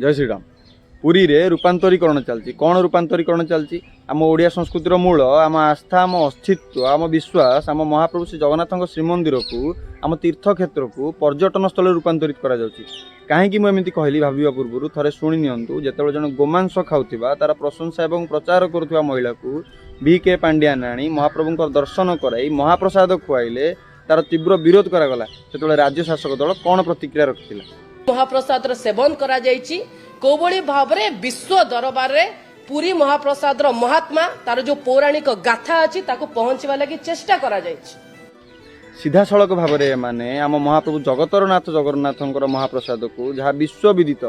ଜୟ ଶ୍ରୀରାମ। ପୁରୀରେ ରୂପାନ୍ତରୀକରଣ ଚାଲିଛି। କ'ଣ ରୂପାନ୍ତରୀକରଣ ଚାଲିଛି? ଆମ ଓଡ଼ିଆ ସଂସ୍କୃତିର ମୂଳ, ଆମ ଆସ୍ଥା, ଆମ ଅସ୍ତିତ୍ୱ, ଆମ ବିଶ୍ୱାସ, ଆମ ମହାପ୍ରଭୁ ଶ୍ରୀ ଜଗନ୍ନାଥଙ୍କ ଶ୍ରୀମନ୍ଦିରକୁ, ଆମ ତୀର୍ଥକ୍ଷେତ୍ରକୁ ପର୍ଯ୍ୟଟନ ସ୍ଥଳରେ ରୂପାନ୍ତରିତ କରାଯାଉଛି। କାହିଁକି ମୁଁ ଏମିତି କହିଲି, ଭାବିବା ପୂର୍ବରୁ ଥରେ ଶୁଣି ନିଅନ୍ତୁ। ଯେତେବେଳେ ଜଣେ ଗୋମାଂସ ଖାଉଥିବା, ତାର ପ୍ରଶଂସା ଏବଂ ପ୍ରଚାର କରୁଥିବା ମହିଳାକୁ ଭି କେ ପାଣ୍ଡିଆନ ଆଣି ମହାପ୍ରଭୁଙ୍କର ଦର୍ଶନ କରାଇ ମହାପ୍ରସାଦ ଖୁଆଇଲେ, ତାର ତୀବ୍ର ବିରୋଧ କରାଗଲା, ସେତେବେଳେ ରାଜ୍ୟ ଶାସକ ଦଳ କ'ଣ ପ୍ରତିକ୍ରିୟା ରଖିଥିଲା? ମହାପ୍ରସାଦର ସେବନ କରାଯାଇଛି। କୋଉଭଳି ଭାବରେ ବିଶ୍ୱ ଦରବାରରେ ପୁରୀ ମହାପ୍ରସାଦର ମହାତ୍ମା, ତାର ଯୋଉ ପୌରାଣିକ ଗାଥା ଅଛି, ତାକୁ ପହଞ୍ଚିବା ଲାଗି ଚେଷ୍ଟା କରାଯାଇଛି। ସିଧାସଳଖ ଭାବରେ ଏମାନେ ଆମ ମହାପ୍ରଭୁ ଜଗତର ନାଥ ଜଗନ୍ନାଥଙ୍କର ମହାପ୍ରସାଦକୁ, ଯାହା ବିଶ୍ୱବିଦିତ,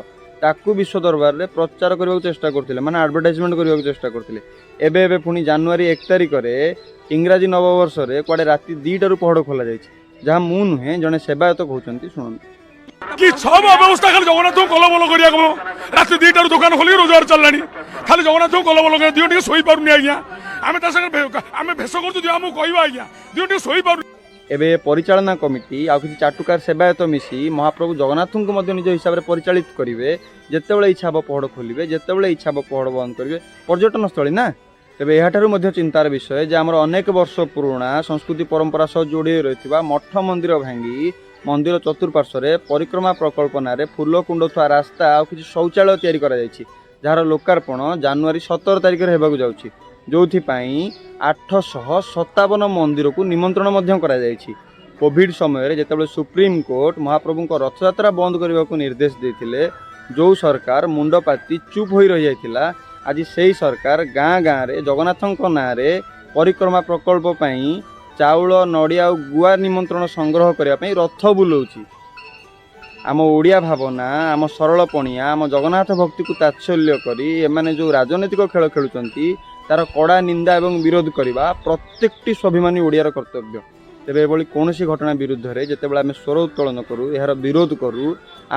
ତାକୁ ବିଶ୍ୱ ଦରବାରରେ ପ୍ରଚାର କରିବାକୁ ଚେଷ୍ଟା କରୁଥିଲେ, ମାନେ ଆଡ଼ଭର୍ଟାଇଜମେଣ୍ଟ କରିବାକୁ ଚେଷ୍ଟା କରୁଥିଲେ। ଏବେ ଏବେ ପୁଣି ଜାନୁଆରୀ 1 ତାରିଖରେ ଇଂରାଜୀ ନବବର୍ଷରେ କୁଆଡ଼େ ରାତି 2ଟାରୁ ପହଡ଼ ଖୋଲାଯାଇଛି, ଯାହା ମୁଁ ନୁହେଁ, ଜଣେ ସେବାୟତ କହୁଛନ୍ତି, ଶୁଣନ୍ତୁ। କି ଛଅ ବ୍ୟବସ୍ଥା? ଖାଲି ଜଗନ୍ନାଥଙ୍କୁ କଲବଲ କରିବାକୁ ରାତି 2ଟାରୁ ଦୋକାନ ଖୋଲିକି ରୋଜଗାର ଚାଲିଲାଣି। ଖାଲି ଜଗନ୍ନାଥଙ୍କୁ କଲବଲ କରିବା। ଦିଅ ଟିକେ, ଶୋଇପାରୁନି ଆଜ୍ଞା। ଆମେ ତା ସାଙ୍ଗରେ ଆମେ ଭେଷ କରୁଛୁ। ଦିଅ ଆମକୁ କହିବା ଆଜ୍ଞା, ଦିଅ ଟିକେ, ଶୋଇପାରୁନି। ଏବେ ପରିଚାଳନା କମିଟି ଆଉ କିଛି ଚାଟୁକାର ସେବାୟତ ମିଶି ମହାପ୍ରଭୁ ଜଗନ୍ନାଥଙ୍କୁ ମଧ୍ୟ ନିଜ ହିସାବରେ ପରିଚାଳିତ କରିବେ। ଯେତେବେଳେ ଇଚ୍ଛା ହେବ ପହଡ଼ ଖୋଲିବେ, ଯେତେବେଳେ ଇଚ୍ଛା ହେବ ପହଡ଼ ବନ୍ଦ କରିବେ। ପର୍ଯ୍ୟଟନ ସ୍ଥଳୀ ନା? ତେବେ ଏହାଠାରୁ ମଧ୍ୟ ଚିନ୍ତାର ବିଷୟ ଯେ ଆମର ଅନେକ ବର୍ଷ ପୁରୁଣା ସଂସ୍କୃତି ପରମ୍ପରା ସହ ଯୋଡ଼ି ହୋଇ ରହିଥିବା ମଠ ମନ୍ଦିର ଭାଙ୍ଗି ମନ୍ଦିର ଚତୁଃପାର୍ଶ୍ୱରେ ପରିକ୍ରମା ପ୍ରକଳ୍ପ ନାଁରେ ଫୁଲ କୁଣ୍ଡ ଥୁଆ ରାସ୍ତା ଆଉ କିଛି ଶୌଚାଳୟ ତିଆରି କରାଯାଇଛି, ଯାହାର ଲୋକାର୍ପଣ ଜାନୁଆରୀ 17 ତାରିଖରେ ହେବାକୁ ଯାଉଛି, ଯେଉଁଥିପାଇଁ 857 ମନ୍ଦିରକୁ ନିମନ୍ତ୍ରଣ ମଧ୍ୟ କରାଯାଇଛି। କୋଭିଡ଼ ସମୟରେ ଯେତେବେଳେ ସୁପ୍ରିମକୋର୍ଟ ମହାପ୍ରଭୁଙ୍କ ରଥଯାତ୍ରା ବନ୍ଦ କରିବାକୁ ନିର୍ଦ୍ଦେଶ ଦେଇଥିଲେ, ଯେଉଁ ସରକାର ମୁଣ୍ଡ ପାତି ଚୁପ୍ ହୋଇ ରହିଯାଇଥିଲା, ଆଜି ସେଇ ସରକାର ଗାଁ ଗାଁରେ ଜଗନ୍ନାଥଙ୍କ ନାଁରେ ପରିକ୍ରମା ପ୍ରକଳ୍ପ ପାଇଁ ଚାଉଳ, ନଡ଼ିଆ ଆଉ ଗୁଆ ନିମନ୍ତ୍ରଣ ସଂଗ୍ରହ କରିବା ପାଇଁ ରଥ ବୁଲଉଛି। ଆମ ଓଡ଼ିଆ ଭାବନା, ଆମ ସରଳ ପଣିଆ, ଆମ ଜଗନ୍ନାଥ ଭକ୍ତିକୁ ତାତ୍ସଲ୍ୟ କରି ଏମାନେ ଯେଉଁ ରାଜନୈତିକ ଖେଳ ଖେଳୁଛନ୍ତି, ତାର କଡ଼ା ନିନ୍ଦା ଏବଂ ବିରୋଧ କରିବା ପ୍ରତ୍ୟେକଟି ସ୍ୱାଭିମାନୀ ଓଡ଼ିଆର କର୍ତ୍ତବ୍ୟ। ତେବେ ଏଭଳି କୌଣସି ଘଟଣା ବିରୁଦ୍ଧରେ ଯେତେବେଳେ ଆମେ ସ୍ୱର ଉତ୍ତୋଳନ କରୁ, ଏହାର ବିରୋଧ କରୁ,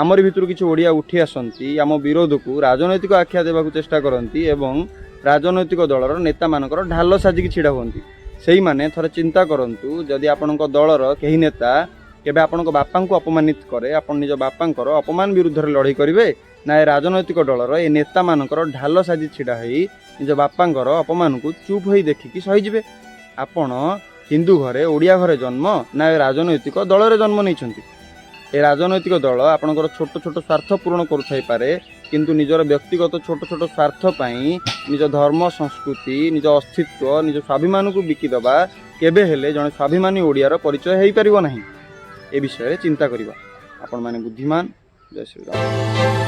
ଆମରି ଭିତରୁ କିଛି ଓଡ଼ିଆ ଉଠି ଆସନ୍ତି, ଆମ ବିରୋଧକୁ ରାଜନୈତିକ ଆଖ୍ୟା ଦେବାକୁ ଚେଷ୍ଟା କରନ୍ତି ଏବଂ ରାଜନୈତିକ ଦଳର ନେତାମାନଙ୍କର ଢାଲ ସାଜିକି ଛିଡ଼ା ହୁଅନ୍ତି। ସେଇମାନେ ଥରେ ଚିନ୍ତା କରନ୍ତୁ, ଯଦି ଆପଣଙ୍କ ଦଳର କେହି ନେତା କେବେ ଆପଣଙ୍କ ବାପାଙ୍କୁ ଅପମାନିତ କରେ, ଆପଣ ନିଜ ବାପାଙ୍କର ଅପମାନ ବିରୁଦ୍ଧରେ ଲଢ଼େଇ କରିବେ ନା ଏ ରାଜନୈତିକ ଦଳର ଏ ନେତାମାନଙ୍କର ଢାଲ ସାଜି ଛିଡ଼ା ହେଇ ନିଜ ବାପାଙ୍କର ଅପମାନକୁ ଚୁପ୍ ହୋଇ ଦେଖିକି ସହିଯିବେ? ଆପଣ ହିନ୍ଦୁ ଘରେ, ଓଡ଼ିଆ ଘରେ ଜନ୍ମ ନା ଏ ରାଜନୈତିକ ଦଳରେ ଜନ୍ମ ନେଇଛନ୍ତି? ଏ ରାଜନୈତିକ ଦଳ ଆପଣଙ୍କର ଛୋଟ ଛୋଟ ସ୍ୱାର୍ଥ ପୂରଣ କରୁଥାଇପାରେ, କିନ୍ତୁ ନିଜର ବ୍ୟକ୍ତିଗତ ଛୋଟ ଛୋଟ ସ୍ୱାର୍ଥ ପାଇଁ ନିଜ ଧର୍ମ, ସଂସ୍କୃତି, ନିଜ ଅସ୍ତିତ୍ୱ, ନିଜ ସ୍ୱାଭିମାନକୁ ବିକିଦେବା କେବେ ହେଲେ ଜଣେ ସ୍ୱାଭିମାନୀ ଓଡ଼ିଆର ପରିଚୟ ହେଇପାରିବ ନାହିଁ। ଏ ବିଷୟରେ ଚିନ୍ତା କରିବା। ଆପଣମାନେ ବୁଦ୍ଧିମାନ। ଜୟ ଶ୍ରୀରାମ।